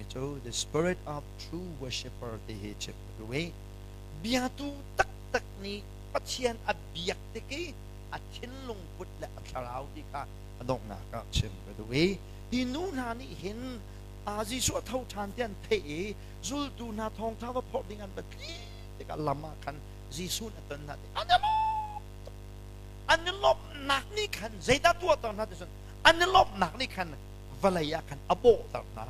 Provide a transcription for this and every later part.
duhmi cu the spirit of true worshipper ti hi chim ka duh i biatu taktak nih Pathian a biak tik i a thinlung put le a thlarau ti kha a donghnak ah chim ka duh i hi nu hna nih hin Jesuh a tho ṭhan ti an theih i zultu hna thawngṭha va phorh ding an va tli tikah lam ah khan Jesuh a ton hna ti an i lawm tuk. An i lawmhnak nih khan zeidah tuahter hna ti cun an i lawmhnak nih khan vawlei ah khan a bawhter hna.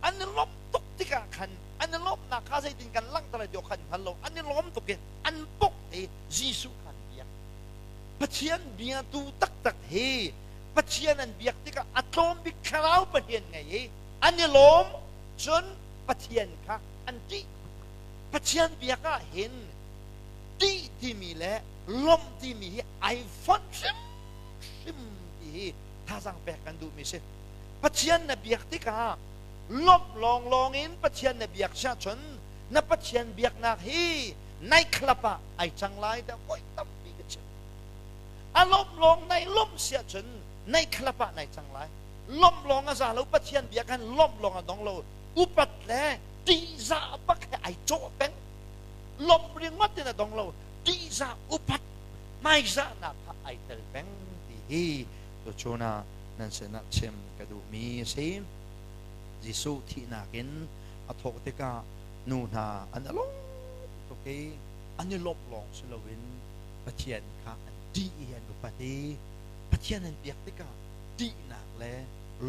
An i lawmh tuk tikah khan an i lawmhnak kha zeitin kan langhter lai ti awk khan hngal lo. An i lawm tuk i an bawk i Jesuh kha an biak. Pathian biatu taktak hi Pathian an biak tikah a tlawm bik thlarau Pathian ngei i an i lawm cun Pathian kha an ṭih. Pathian biak ah hin ṭih timi le lawmh timi hi ai fonh hrimhrim ti hi thazaang pek kan duhmi si. Pathian na biak tikah lawmh lawnglawng in Pathian na biak siah cun na Pathian biaknak hi nightclub ah ai cang lai tiah voi tampi ka chim. A lawmh lawng nai lawmh siah cun nightclub ah nai cang lai. Lawmh lawng a za lo Pathian bia khan lawmh lawng a dong lo. Upat le ṭihzah bak he ai cawh peng. Lawmh ringawt in a dong lo. Ṭihzah upat hmaizahnak kha ai tel peng ti hi tuchun ah nan sinah chim ka duhmi a si. Jesuh thihnak in a thawh tikah nu hna an i lawm tuk i an i lawmh lawng si loin Pathian kha an ṭih i an upat i Pathian an biak tikah ṭihnak le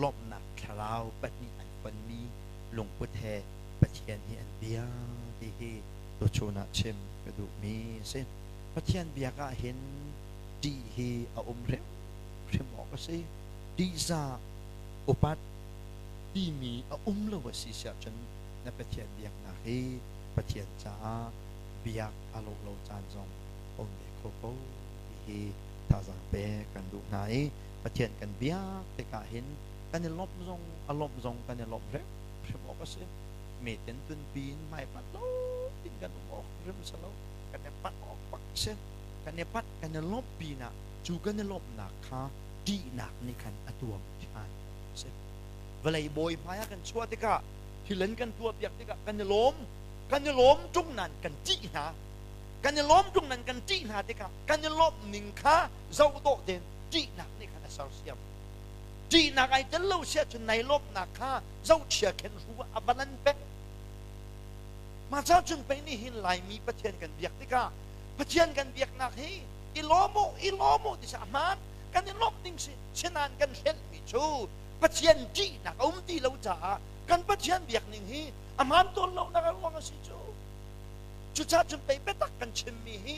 lawmhnak thlarau pahnih an fonmi lungput he Pathian hi an bia ti hi tuchun ah chim ka duhmi a si. Pathian biak ah hin ṭih hi a um hrimhrim awk a si. Ṭihzah upat timi a um lo a si siah cun na Pathian biaknak hi Pathian caah biak a lawh lo caan zong um ve kho ko ti hi thazaang pek kan duh hna i Pathian kan biak tikah hin kan i lawmh zong a lawmh zong kan i lawmh hrimhrim awk a si. Meten tunpi in hmaipat lo tin kan um awk hrim si lo. Kan i pat awk bak a si. Kan i pat kan i lawmh pinah cu kan i lawmhnak kha ṭihnak nih khan a tuam ṭhan a si. Vawlei bawi hmai ah kan chuah tikah thil an kan tuahpiak tikah kan i lawm. Kan i lawm ṭung nain kan ṭih hna. Kan i lawm ṭung nain kan ṭih hna tikah kan i lawmh ning kha zoh dawh tein ṭihnak nih khan a sersiam. Ṭihnak ai tel lo siah cun nai lawmhnak kha zohchia khen hru ah a van an pek. Mah ca cun pei nih hin Laimi Pathian kan biak tikah Pathian kan biaknak hi i lawm u, i lawm u ti si a hmaan. Kan i lawmh ding si. Sinain kan hrelhmi cu Pathian ṭihnak a um ti lo caah kan Pathian biak ning hi a hmaan tawn lonak a ruang a si cu. Cucaah cun pei biatak kan chimmi hi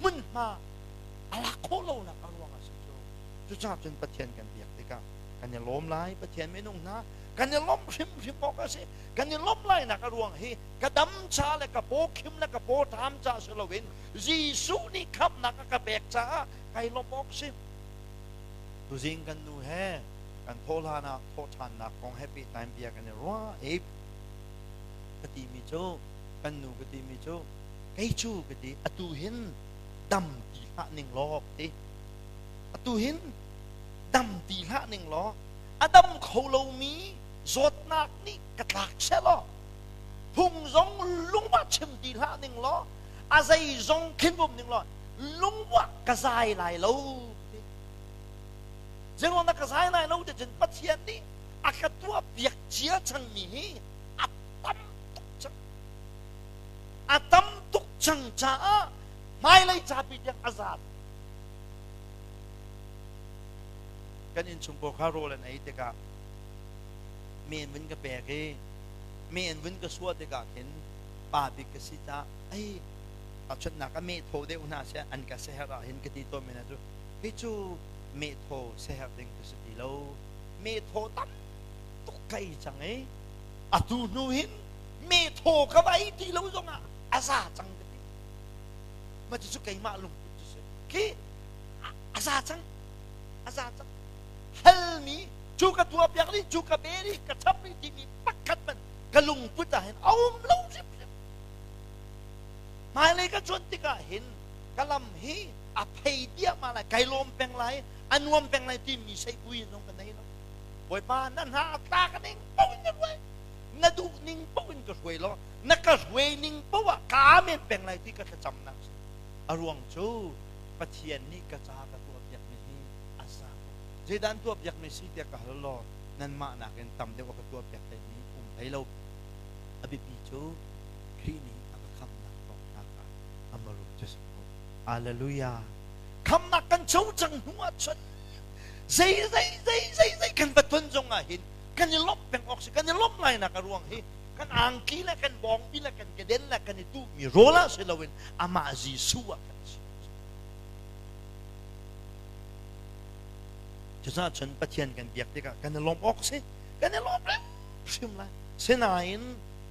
hmunhma a lak khawh lonak a ruang a si cu. Cucaah cun Pathian kan biak tikah kan i lawm lai. Pathian minung hna kan i lawmh hrimhrim awk a si. Kan i lawmh lainak a ruang hi ka dam ca le ka paw khim le ka paw ṭam ca si loin Jesuh nih khamhnak a ka pek caah kai lawmh awk si. Tuzing kan nu he kan thawh hlan ah thawhṭhannak kong he pehtlai bia kan i ruah i ka timi cu kan nu ka timi cu kei cu ka ti atu hin dam ti hlah ning law ka ti atu hin dam ti hlah ning law a dam kho lomi zawtnak nih ka tlak seh law phung zong lungwa chim ti hlah ning law a zei zong khin um ning law lungwa ka zai lai lo Zeiruang dah ka zai lai lo ti cun Pathian nih a ka tuah piak cia cangmi hi a tam tuk cang. A tam tuk cang caah hmailei capi tiang a zat. Kan innchung pawl kha rawl an ei tikah men vun ka pek i men vun ka suah tikah khin pa bik ka si caah ei tahchunhnak a meh thaw deuh hna seh an ka seher ah hin ka ti tawn men cu hi cu mehthaw seher ding ka si ti lo mehthaw tam tuk ka ei cang i atu hnu hin mehthaw ka va ei ti lo zongah a za cang ka ti ma cucu keimah lungput cu si khi a za cang a za cang halmi cu ka tuah piak li cu ka be li ka chap li timi pakhat man ka lungput ah hin a um lo hrimhrim hmailei ka cuan tikah hin ka lam hi a phei diahmah lai kai lawm peng lai a nuam peng lai timi seipui in zong ka nei lo. Bawipa na hna tla ka ning paoh in na hruai. Na duh ning paoh in ka hruai law na ka hruai ning paoh ah ka amen peng lai ti ka thlacamnak si. A ruang cu Pathian nih ka ca ka tuahpiakmi hi a za tuk. Zeidah an tuahpiakmi si tiah ka hal law nanmah nakin tam deuh a ka tuahpiak hleimi um hlei lo. A biapi cu Khrih nih a ka khamhnak thawngṭha kha a maru cu si ko. Hallelujah. Khamhnak kan co cang hnu ahcun zei zei zei zei zei kan va ton zong ah hin kan i lawmh peng awk si kan i lawmh lai nak a ruang hi kan angki le kan bawngpi le kan keden le kan i tuhmi rawl ah si loin amah Jesuh ah kan si. Cucaah cun Pathian kan biak tikah kan i lawmh awk si kan i lawm hrim lai. Sinain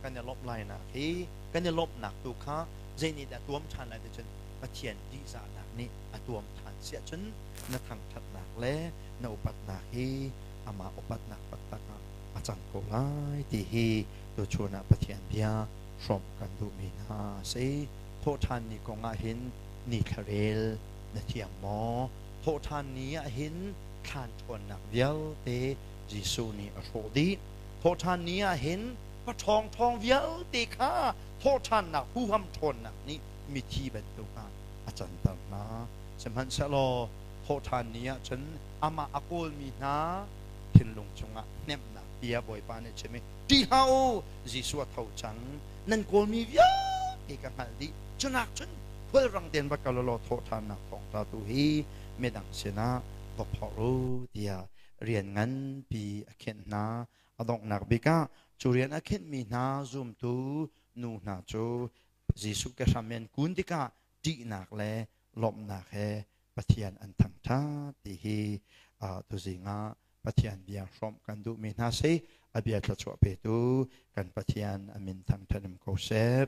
kan i lawmh lainak hi kan i lawmhnak tu kha zei nih dah tuam ṭhan lai ti cun Pathian ṭihzahnak nih a tuam ṭhan si ahcun na thangṭhatnak le na upatnak hi amah upatnak taktak ah a cang ko lai ti hi tuchun ah Pathian bia hrawmh kan duhmi hna a si. Thawhṭhan ni kong ah hin ni thlarel na thiam maw? Thawhṭhan ni ah hin thlan ṭhawnnak vialte Jesuh nih a hrawh dih. Thawhṭhan ni ah hin paṭhawng ṭhawng vialte kha thawhṭhannak huham ṭhawnnak nih mithi bantuk ah a canter hna. Sihmanhsehlaw thawhṭhan ni ah cun amah a kawlmi hna thinlung chungah hnemhnak bia Bawipa nih chim i ṭih hlah u, Jesuh a tho cang, nan kawlmi vialte ka hngalh dih. Cunak cun khualrang tein va kal u law thawhṭhannak thawngṭha tu hi midang sinah va phorh u tiah rian nganpi a khenh hna. A donghnak bik ah cu rian a khenhmi hna zumtu nu hna cu Jesuh ke hram in kun tikah ṭihnak le lawmhnak he Pathian an thangṭhat ti hi tuzing ah Pathian bia hrawmh kan duhmi hna si. A bia thluachuah petu kan Pathian a min thangṭhat um ko seh.